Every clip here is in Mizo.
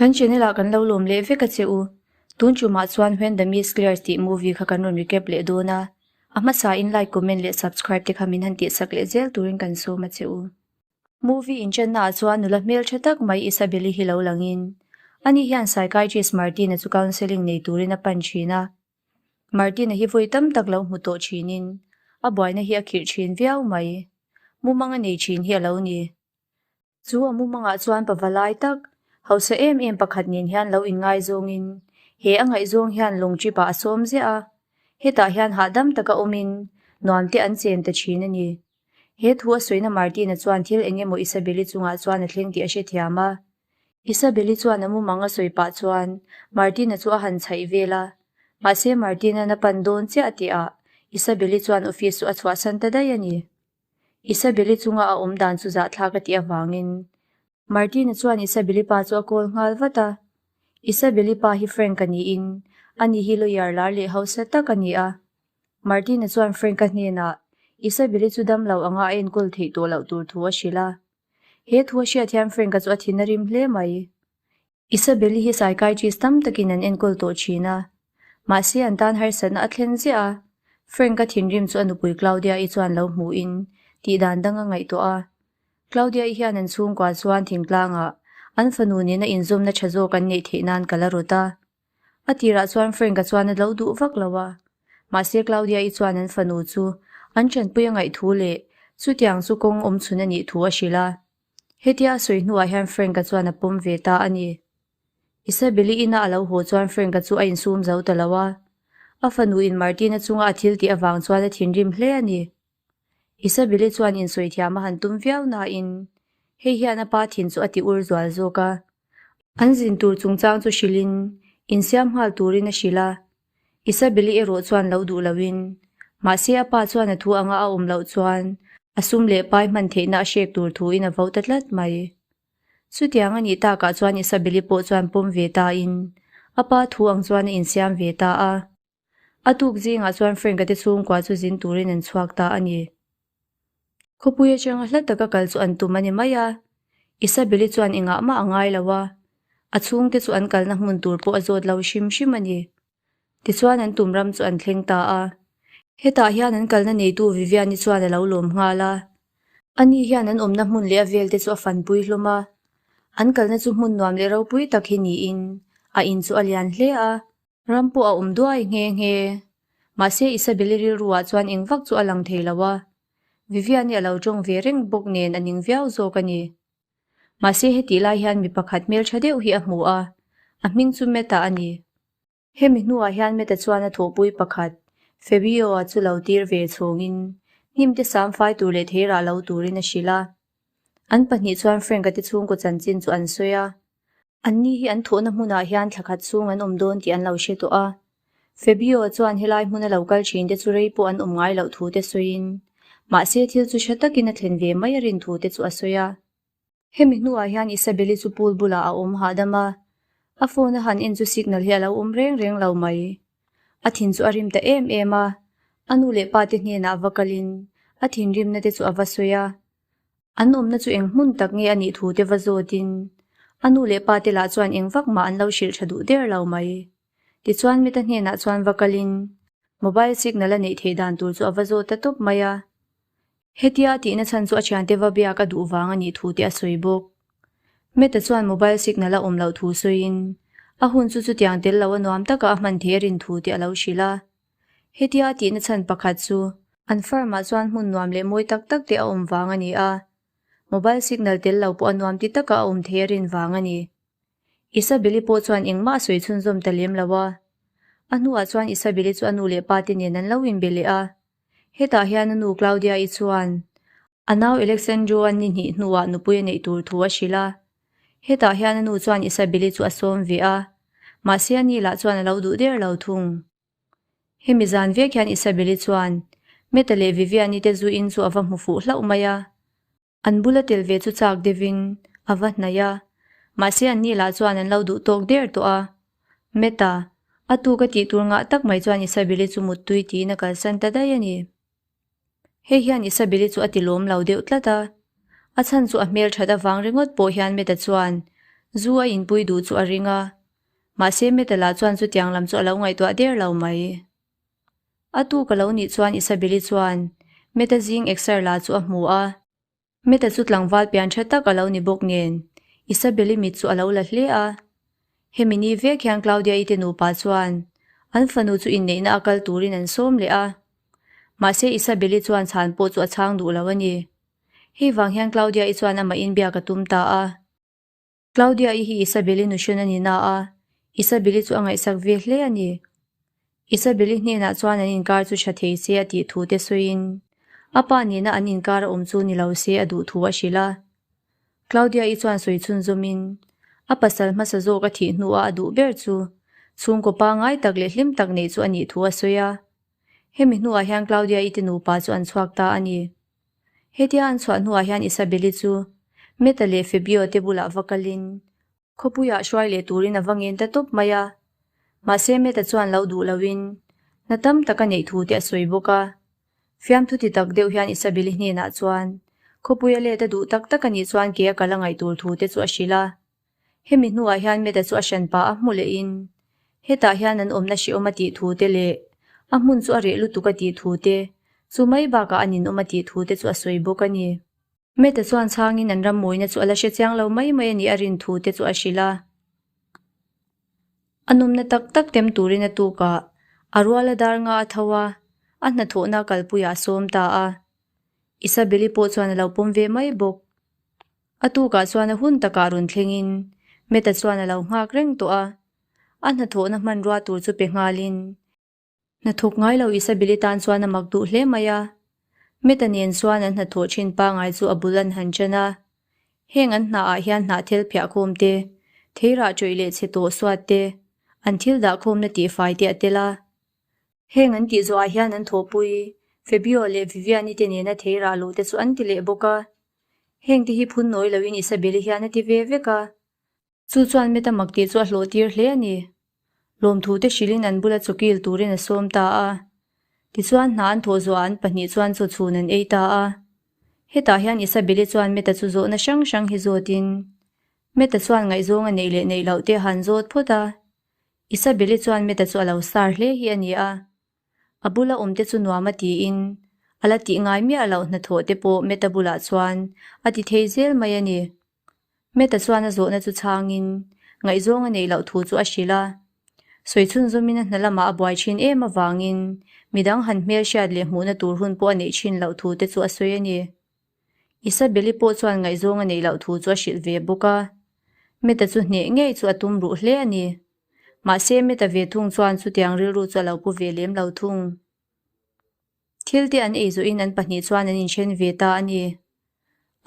Kan channel ah kan lo lawm leh vek a che u. Tun tumah chuan When the Mist Clears tih movie kha kan rawn recap leh dawn a. A hmasa in like, comment leh subscribe te kha min han tihsak leh zel turin kan sawm a che u. Movie inchanna ah chuan nula hmeltha tak mai Isabelle-i hi lo langin ani hian psychiatrist Martin-a chu counselling nei turin a pan thin a. Martin-a hi vawi tam tak lo hmu tawh thinin a buaina hi a khirh thin viau mai. Mumang a nei thin hi a lo ni. Chu a mumangah chuan pavalai tak, hausa em em pakhat nen hian lo inngaizawngin he a ngaihzawng hian lawng trip ah a sawm ziah a. Hetah hian hahdam taka awmin nuam te an chen ta thin a ni. He thu a sawina Martina chuan thil eng emaw Isabeli chungah chuan a thleng tih a hrethiam a. Isabeli chuan a mumang a sawi pah chuan Martina chu a han chhaih vel a. Mahse Martina'n a pan dawn chiah tihah Isabeli chuan office chu a chhuahsan ta daih a ni. Isabeli chunga a awm dan chu zahthlak a tih avangin Martina chuan Isabeli pa chu a call nghal vat a. Isabeli pa hi Frank a niin ani hi lawyer lar leh hausa tak a ni a. Martina chuan Frank-a hnenah Isabelle-i chu dam lo anga a enkawl theih tawh loh tur thu a hrilh a. He thu a hriat hian Frank-a chu a thin a rim hle mai. Isabelle-i hi psychiatrist tam takin an enkawl tawh thin a. Mahse an tan harsatna a thlen ziah a. Frank-a thinrim chu a nupui Claudia-i chuan lo hmuhin tihdan dang a ngaihtuah a. Claudia-i hian an chhungkua chuan thingtlangah an fanu nena inzawmna tha zawk an neih theih nan kal a rawt a. A tirah chuan Frank-a chuan a lo duh vak lo a, mahse Claudia-i chuan an fanu chu an ṭanpui a ngaih thu leh chutiang chu kawng awm chhun a nih thu a hrilh a. Hetia a sawi hnuah hian Frank-a chuan a pawm ve ta a ni. Isabelle-i ina a lo haw chuan Frank-a chu a insum zo ta lo a, a fanu-in Martina chunga a thil tih avang chuan a thinrim hle a ni. Isabelle chuan insawi thiam a han tum viau nain hei hian a pa thin chu a ti ur zual zawk a. An zin tur chungchang chu hrilhin insiam nghal turin a hrilh a. Isabelle erawh chuan lo duh loin mahse a pa chuan a thu anga a awm loh chuan a sum leh pai hman theihna a hrek tur thuin a vo ta tlat mai. Chutiang a nih takah chuan Isabelle pawh chuan pawm ve tain a pa thu ang chuan a insiam ve ta a. A tuk zingah chuan Frank-a te chhungkua chu zin turin an chhuak ta a ni. Khawpui atanga hla taka kal chu an tum a ni mai a, Isabelle-i chuan engah mah a ngai lo a, a chhungte chu an kalna hmun tur pawh a zawt lo hrim hrim a ni. Tichuan an tum ram chu an thleng ta a. Hetah hian an kalna neitu Vivian-i chuan a lo lawm nghal a. Ani hian an awmna hmun leh a velte chu a fanpui hlawm a. An kalna chu hmun nuam leh ropui tak hi niin a in chu a lian hle a. Ram pawh a awm duai nghe nghe. Mahse Isabelle-i rilruah chuan eng vak chu a lang thei lo a. Vivian-i a lo tawng ve reng bawk nen a ning viau zawk a ni. Mahse hetih lai hian mi pakhat hmeltha deuh hi a hmu a, a hming chu Meta a ni. Hemi hnuah hian Meta chuan a thawhpui pakhat, Fabio-a chu lo tir ve chhawngin hnimte sam fai tur leh theirah lo turin a hrilh a. An pahnih chuan Frank-a te chhungkaw chanchin chu an sawi a. Anni hi an thawhna hmunah hian thla khat chhung an awm dawn tih an lo hre tawh a. Fabio chuan helai hmuna lo kal thin te chu rei pawh an awm ngai loh thu te sawiin, mahse thil chu hre takin a thlen ve mai a rin thu te chu a sawi a. Hemi hnuah hian Isabelle-i chu pool bulah a awm hahdam a, a phone a han en chu signal hi a lo awm reng reng lo mai. A thin chu a rim ta em em a, a nu leh pa te hnenah va kalin a thinrimna te chu a va sawi a. An awmna chu eng hmun tak nge a nih thu te va zawtin a nu leh pa te lah chuan eng vak mah an lo hrilh tha duh der lo mai. Tichuan Mita hnenah chuan va kalin mobile signal a neih theih dan tur chu a va zawt ta tawp mai a. Hetia a tihna chhan chu a thiante va biak a duh vang a nih thu te a sawi bawk. Meta chuan mobile signal a awm loh thu sawiin a hun chu chutiang tel lo a nuam taka a hman theih a rin thu te a lo hrilh a. Hetia a tihna chhan pakhat chu an farm-ah chuan hmun nuam leh mawi tak tak te a awm vang a ni a, mobile signal tel lo pawh a nuam ti taka a awm thei a rin vang a ni. Isabelle-i pawh chuan engmah a sawi chhunzawm ta lem lo a. A hnuah chuan Isabelle-i chu a nu leh pa te nen an lo inbe leh a. Hetah hian a nu Claudia-i chuan a nau Alexandro-a ni hnih hnuah nupui a neih tur thu a hrilh a. Hetah hian a nu chuan Isabelle-i chu a sawm ve a, mahse ani lah chuan a lo duh der lo thung. Hemi zan vek hian Isabelle-i chuan Meta leh Vivian-i te zu in chu a va hmu fuh hlauh mai a. An bula tel ve chu chak deuhin a va hnaih a, mahse anni lah chuan an lo duh tawk der tawh a. Meta, a tuk a tih tur ngah tak mai chuan Isabelle-i chu muttui tiin a kalsan ta daih a ni. Hei hian Isabelle-i chu a ti lawm lo deuh tlat a, a chhan chu a hmel that avang ringawt pawh hian Meta chuan Zu a inpui duh chu a ring a, mahse Metal-a chuan chutiang lam chu a lo ngaihtuah der lo mai. A tuk a lo nih chuan Isabel-i chuan Meta zing exer la chu a hmu a. Meta chu tlangval pian tha tak a lo ni bawk nen Isabel-i mit chu a lo la hle a. Hemi ni vek hian Claudia-i te nupa chuan an fanu chu inneihna a kal turin an sawm leh a. Mahse Isabel-i chuan chhan pawh chu a chhang duh lo a ni. Hei vang hian Claudia-i chuan amah inbiak a tum ta a. Claudia-i hi Isabel-i nuhrawn a ni na a, Isabel-i chu a ngaihsak ve hle a ni. Isabel-i hnenah chuan an inkar chu tha thei se a tih thu te sawiin, a pa nena an inkar a awm chu ni lo se a duh thu a hrilh a. Claudia-i chuan sawi chhunzawmin, a pasal hmasa zawk a thih hnuah a duh ber chu chhungkaw pangngai tak leh hlim tak neih chu a nih thu a sawi a. Hemi hnuah hian Claudia-i te nupa chu an chhuak ta a ni. Hetia an chhuah hnuah hian Isabeli chu Meta leh Fabio te bulah va kalin khawpuiah hruai leh turin a va ngen ta tawp mai a. Mahse Meta chuan lo duh loin hna tam tak a neih thu te a sawi bawk a. Fiamthu ti tak deuh hian Isabeli hnenah chuan khawpuia let a duh tak tak a nih chuan ke a kal a ngaih tur thu te chu a hrilh a. Hemi hnuah hian Meta chu a hran pah a hmu lehin hetah hian an awmna hrehawm a tih thu te leh a hmun chu a reh lutuk a tih thu te, chu mai bakah an inawm a tih thu te chu a sawi bawk a ni. Meta chuan chhangin an ram mawina chu a la hre chiang lo mai mai a nih a rin thu te chu a hrilh a. A nawmna tak tak tem turin a tukah a ruala dar nga a tho a, a hnathawhna kalpuiah a sawm ta a. Isabeli pawh chuan a lo pawm ve mai bawk. A tukah chuan a hun takah rawn thlengin Meta chuan a lo nghak reng tawh a, a hnathawhna hmanrua tur chu pe nghalin hnathawk ngai lo Isabeli tan chuan a mak duh hle mai a. Meta nen chuan an hnathawh thin pangngai chu a bul an han ṭan a, heng an hnaah hian hnahthel phiahkhawm te, theirah ṭawih leh chhe tawh suat te, an thil dahkhawmna tihfai te a tel a. Heng an tih zawhah hian an thawhpui Fabio leh Viviani te nena theirah luh te chu an ti leh bawk a. Heng te hi phun nawi loin Isabel-i hian a ti ve vek a. Chu chuan Meta mak tih chu a hlawh tir hle a ni. Lawmthu te hrilhin an bula chawkil turin a sawm ta a. Tichuan hna an thawh zawhah an pahnih chuan chaw chhun an ei ta a. Hetah hian Isabel-i chuan Meta chu zawhna hrang hrang hi zawtin Meta chuan ngaihzawng a neih leh neih loh te a han zawt phawt a. Isabel-i chuan Meta chu a lo sar hle hi a ni a. A bula awmte chu nuam a tiin a la tih ngai miah loh hnathawh te pawh Meta bulah chuan a ti thei zel mai a ni. Meta chuan a zawhna chu chhangin ngaihzawng a neih loh thu chu a hrilh a. Sawi chhunzawmin a hna lamah a buai thin em avangin midang han hmelhriat leh hmuhna tur hun pawh a neih thin loh thu te chu a sawi a ni. Isabel-i pawh chuan ngaihzawng a neih loh thu chu a hrilh ve bawk a. Meta chu hneh ngei chu a tum ruh hle a ni. Mahse Meta ve thung chuan chutiang rilru chu a lo pu ve lem lo thung. Thil te an ei zawhin an pahnih chuan an inhren ve ta a ni.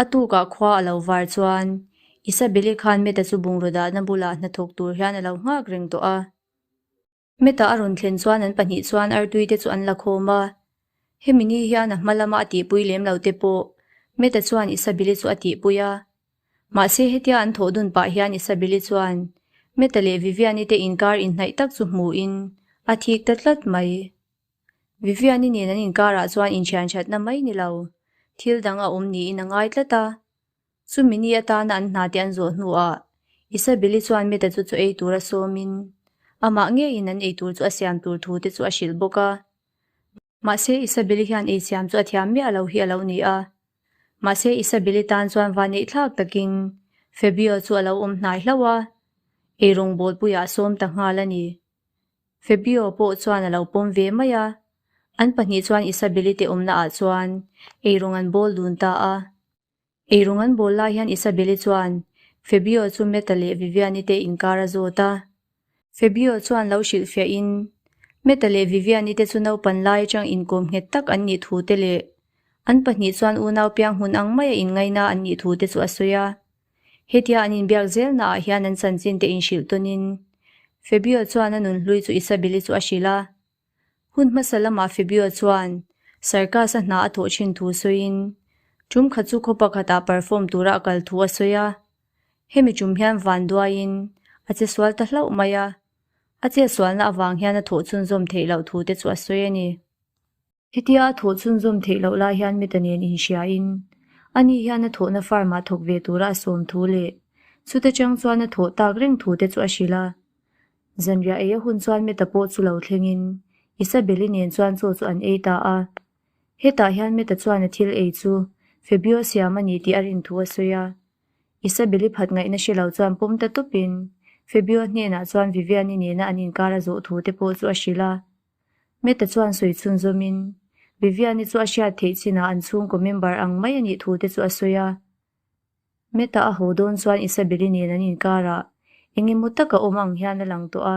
A tukah khua a lo var chuan Isabel-i khan Meta chu bungraw dahna bulah hnathawk tur hian a lo nghak reng tawh a. Meta a rawn thlen chuan an pahnih chuan artui te chu an la khawm a. Hemi ni hian a hma lama a tihpui lem lo te pawh Meta chuan Isabeli chu a tihpui a. Mahse hetia an thawh dun pah hian Isabeli chuan Meta leh Viviani te inkar inhnaih tak chu hmuhin a thik ta tlat mai. Viviani nen an inkarah chuan inthianthatna mai ni lo, thil dang a awm niin a ngai tlat a. Chumi ni atana an hna te an zawh hnuah Isabeli chuan Meta chu chaw ei tura sawmin amah ngeiin an ei tur chu a siam tur thu te chu a hrilh bawk a. Mahse Isabeli hian ei siam chu a thiam miah lo hi a lo ni a. Mahse Isabeli tan chuan vaneih thlak takin Fabio chu a lo awm hnai hlauh a, eirawng bawlpuiah a sawm ta nghal a ni. Fabio pawh chuan a lo pawm ve mai a, an pahnih chuan Isabeli te awmna ah chuan eirawng an bawl dun ta a. Eirawng an bawl lai hian Isabeli chuan Fabio chu Meta leh Viviani te inkar a zawt a. Fabio chuan lo hrilhfiahin Meta leh Viviani te chu naupan lai atang inkawm nghet tak an nih thu te leh an pahnih chuan unau piang hmun ang maia inngaina an nih thu te chu a sawi a. Hetia an inbiak zelna ah hian an chanchin te inhrilh tawnin Fabio chuan a nunhlui chu Isabeli chu a hrilh a. Hun hmasa lamah Fabio chuan circus-a hna a thawh thin thu sawiin tum khat chu khaw pakhatah perform tura a kal thu a sawi a. Hemi tum hian van duaiin a che sual ta hlauh mai a, a che sualna avang hian a thawh chhunzawm theih loh thu te chu a sawi a ni. Hetia a thawh chhunzawm theih loh lai hian mita nen inhriain ani hian a thawhna farm-ah thawk ve tura a sawm thu leh. Chuta chang chuan a thawh tak reng thu te chu a hrilh a. Zanriah ei a hun chuan Meta pawh chu lo thlengin Isabel-i nen chuan chaw chu an ei ta a. Hetah hian Meta chuan a thil ei chu Fabio siam a ni tih a rin thu a sawi a. Isabel-i phat ngaihna hre lo chuan pawm ta tawpin Fabio hnenah chuan Vivian-i nena an inkar a zawh thu te pawh chu a hrilh a. Meta chuan sawi chhunzawmin Vivian-i chu a hriat theih chinah an chhungkaw member ang mai a nih thu te chu a sawi a. Meta a haw dawn chuan Isabel-i nen an inkar ah eng emaw taka awm ang hian a lang tawh a,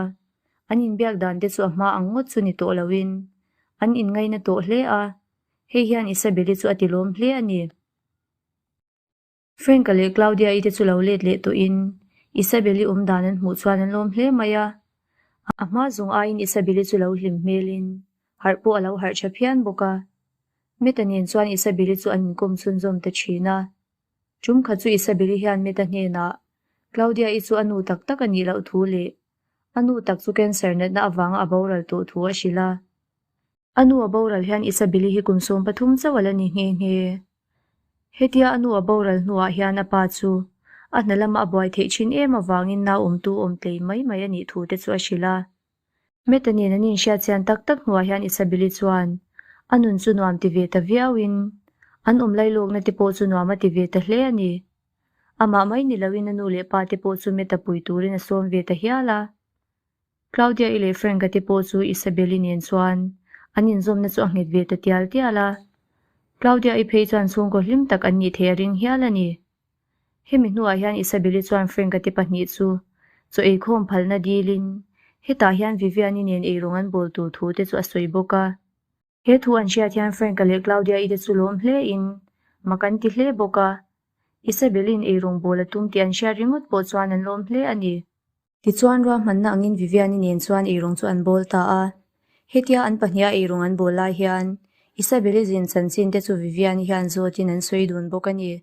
an inbiak dan te chu a hma ang ngawt chu ni tawh loin an inngaina tawh hle a, hei hian Isabel-i chu a ti lawm hle a ni. Frank-a leh Claudia-i te chu lo let leh tawhin Isabel-i awm dan an hmuh chuan an lawm hle mai a, a hma zawng aiin Isabel-i chu lo hlim hmelin harh pawh a lo harh tha phian bawk a. Meta nen chuan Isabel-i chu an inkawm chhunzawm ta thin a. Tum khat chu Isabel-i hian Meta hnenah Claudia-i chu a nu tak tak a nih loh thu leh a nu tak chu cancer natna avanga a boral tawh thu a hrilh a. A nu a boral hian Isabel-i hi kum 13 chauh a la ni nghe nghe. Hetia a nu a boral hnuah hian a pa chu a hna lama a buai theih thin em avangin nau awmtu awm tlei mai mai a nih thu te chu a hrilh a. Meta nen an inhriat chian tak tak hnuah hian Isabel-i chuan a nun chu nuam ti ve ta viauin an awm lailawkna te pawh chu nuam a ti ve ta hle a ni. Amah mai ni loin a nu leh pa te pawh chu Meta pui turin a sawm ve ta hial a. Claudia-i leh Frank-a te pawh chu Isabel-i nen chuan an inzawmna chu a nghet ve ta tial tial a. Claudia-i phei chuan chhungkaw hlim tak an nih theih a ring hial a ni. Hemi hnuah hian Isabel-i chuan Frank-a te pahnih chu chaw eikhawm phalna dilin hetah hian Vivian-i nen eirawng an bawl tur thu te chu a sawi bawk a. He thu an hriat hian Frank-a leh Claudia-i te chu lawm hle in mak an ti hle bawk a. Isabel-i'n eirawng bawl a tum tih an hriat ringawt pawh chuan an lawm hle a ni. Tichuan ruahmanna angin Vivian-i nen chuan eirawng chu an bawl ta a. Hetia an pahniha eirawng an bawl lai hian Isabel-i zin chanchin te chu Vivian-i hian zawtin an sawi dun bawk a ni.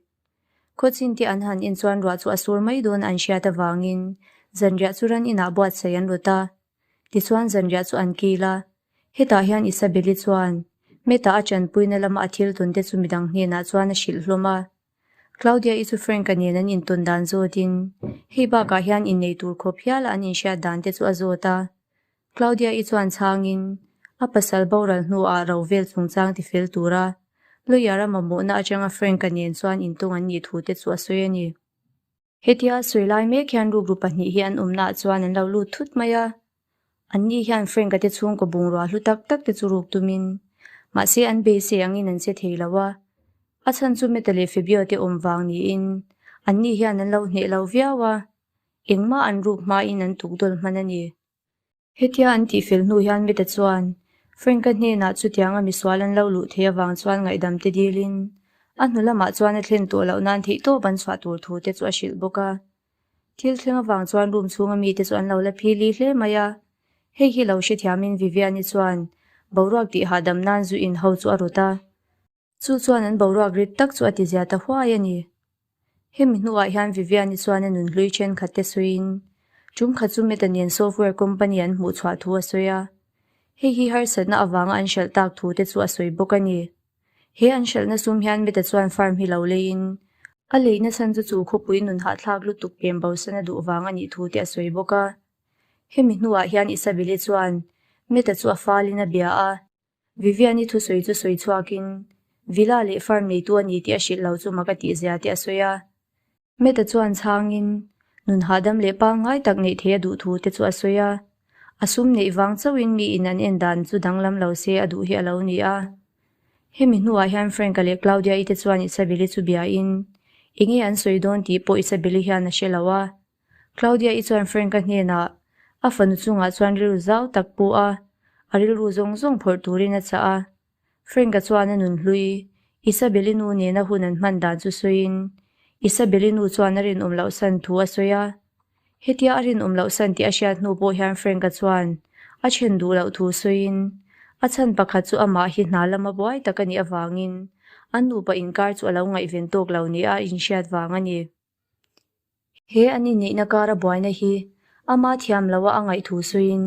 Khawchin te an han en chuan ruah chu a sur mai dawn an hriat avangin zanriah chu ran inah buatsaih an rawt a. Tichuan zanriah chu an kil a. Hetah hian Isabel-i chuan Meta a tanpuina lama a thil tawn te chu midang hnenah chuan a hrilh hlawm a. Claudia-i chu Frank-a nen an intawn dan zawtin hei bakah hian innei tur khawp hiala an inhriat dan te chu a zawt a. Claudia-i chuan chhangin a pasal boral hnuah ro vel chungchang ti fel tura lawyer a mamawhna atanga Frank-a nen chuan intawng an nih thu te chu a sawi a ni. Hetia sawi lai mek hian rukru pahnih hi an awmnaah chuan an lo lut thut mai a. Anni hian Frank-a te chhungkaw bungrua hlu tak tak te chu ruk tumin, mahse an beisei angin an che thei lo a. A chhan chu Meta leh Fabio te awm vang niin anni hian an lo hneh lo viau a, engmah an ruk hmain an tukdawl hman a ni. Hetia an tihfel hnu hian Meta chuan Frank-a hnenah chutianga misual an lo luh theih avang chuan ngaihdam te dilin a hnu lamah chuan a thlen tawh loh nan theihtawp an chhuah tur thu te chu a hrilh bawk a. Thil thleng avang chuan room chhunga mite chu an lo la phili hle mai a. Hei hi lo hrethiamin Vivian-i chuan boruak tih hahdam nan zu in ho chu a rawt a. Chu chuan an boruak rit tak chu a ti zia ta huai a ni. Hemi hnuah hian Vivian-i chuan a nunhlui thenkhat te sawiin, tum khat chu Meta nen software company an hmuh chhuah thu a sawi a. Hei hi harsatna avanga an hralh tak thu te chu a sawi bawk a ni. He an hralhna sum hian Meta chuan firm hi lo leiin, a leina chhan chu chu khawpui nun hahthlak lutuk pem bosan a duh vang a nih thu te a sawi bawk a. Hemi hnuah hian Isabelle chuan Meta chu a falin a bia a. Vivian-i thusawi chu sawi chhuakin Villa leh farm neitu a ni tih a hrilh lo chu mak a tih zia te a sawi a. Meta chuan chhangin nun hahdam leh pangngai tak neih theih a duh thu te chu a sawi a. A sum neih vang chauhin miin an en dan chu danglam lo se a duh hi a lo ni a. Hemi hnuah hian Frank-a leh Claudia-i te chuan Isabel-i chu biain enge an sawi dawn tih pawh Isabel-i hian a hre lo a. Claudia-i chuan Frank-a hnenah a fanu chungah chuan rilru zau tak pu a, a rilru zawng zawng phawrh turin a chah a. Frank-a chuan a nun hlui, Isabel-i nu nena hun an hman dan chu sawiin, Isabel-i nu chuan a rinawm loh san thu a sawi a. Hetia a rinawm loh san tih a hriat hnu pawh hian Frank-a chuan a then duh loh thu sawiin, a chhan pakhat chu amah hi hna lama buai tak a nih avangin an nupa inkar chu a lo ngaihven tawk lo nia a inhriat vang a ni. He an inneihna kara buaina hi ama thiam loha a ngaihthu sawiin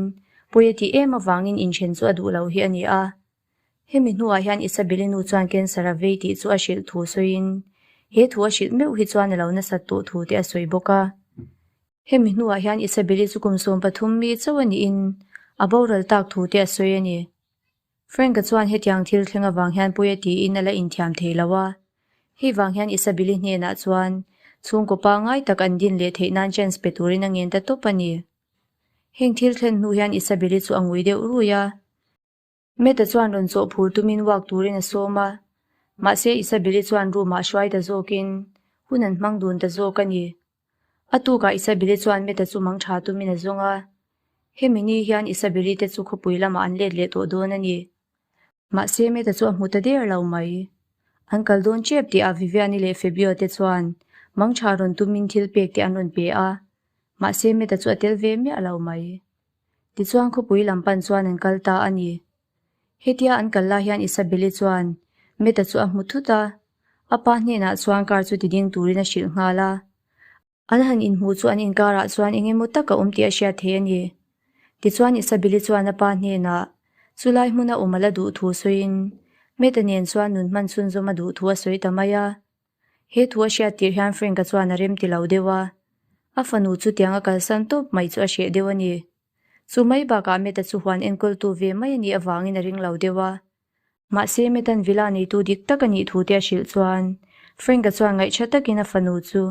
pawi a tih em avangin inthen chu a duh lo hi a ni a. Hemi hnuah hian Isabel-i nu chuan cancer a vei tih chu a hrilh thu sawiin he thu a hrilh meuh hi chuan a lo nasat tawh thu te a sawi bawk a. Hemi hnuah hian Isabel-i chu kum 13 mi chauh a niin a boral tak thu te a sawi a ni. Frank-a chuan hetiang thil thleng avang hian pawi a tiin a la inthiam thei lo a. Hei vang hian Isabel-i hnenah chuan chhungkaw pangngai tak an din leh theih nan chance pe turin a ngen ta tawp a ni. Heng thil thlen hnu hian Isabel-i chu a ngui deuh rui a. Meta chuan rawn chawh phur tumin walk turin a sawm a, mahse Isabel-i chuan room-ah hruai ta zawkin hun an hmang dun ta zawk a ni. A tukah Isabel-i chuan Meta chu mang tha tumin a zawng a, hemi ni hian Isabel-i te chu khawpui lamah an let leh tawh dawn a ni. Mahse Meta chu a hmu ta der lo mai. An kal dawn tep tih ah Vivian-i leh Fabio te chuan mang tha rawn tumin thil pek te an rawn pe a, mahse Meta chu a tel ve miah lo mai. Tichuan khawpui lam pan chuan an kal ta a ni. Hetia an kal lai hian Isabelle chuan Meta chu a hmu thut a, a pa hnenah chuan car chu tiding turin a hrilh nghal a. An han inhmuh chu an inkarah chuan eng emaw tak a awm tih a hriat thei a ni. Tichuan Isabelle chuan a pa hnenah chulai hmuna awm a la duh thu sawiin Meta nen chuan nun hman chhunzawm a duh thu a sawi ta mai a. He thu a hriat tirh hian Frank-a chuan a rem ti lo deuh a, a fanu chu tiang a kalsan tawp mai chu a hreh deuh a ni. Chu mai bakah Meta chu huan enkawltu ve mai a nih avangin a ring lo deuh a. Mahse Metan Villa neitu dik tak a nih thu te a hrilh chuan Frank-a chuan ngaihṭha takin a fanu chu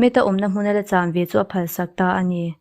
Meta awmna hmuna la cham ve chu a phalsak ta a ni.